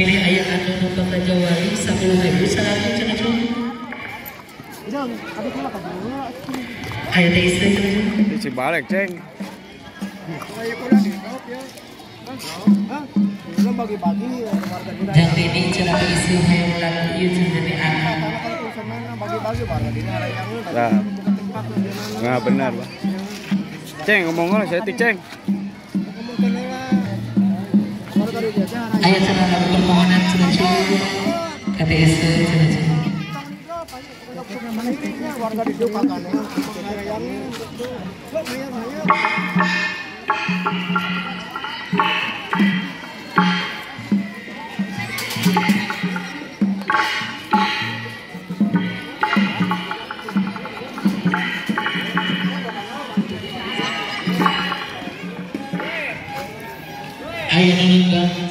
Pilih aya anu nonton Raja Wali 10.100 cenah cung. Aya teh istri cenah cung. Si balik ceng. Jang Deni cenah teh istri hayang laki ieu cenah teh anak. Nah. Nah benar, Pak. Ceng ngomong lah saya ceng. Aya cenah permohonan cenah cung. Kata istri cenah cung.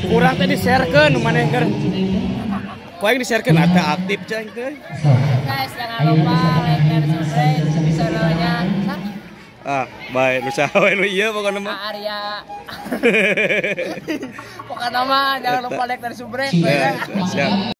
Kurang tadi share-keun nu maneh keur. Ku aing di-share-keun atuh aktif ceng teh. Guys, jangan lupa like dan subscribe channelnya. Ah, baik nu saha we nu ieu pokona mah. Arya. Pokona mah jangan lupa like dan subscribe ya. Siap.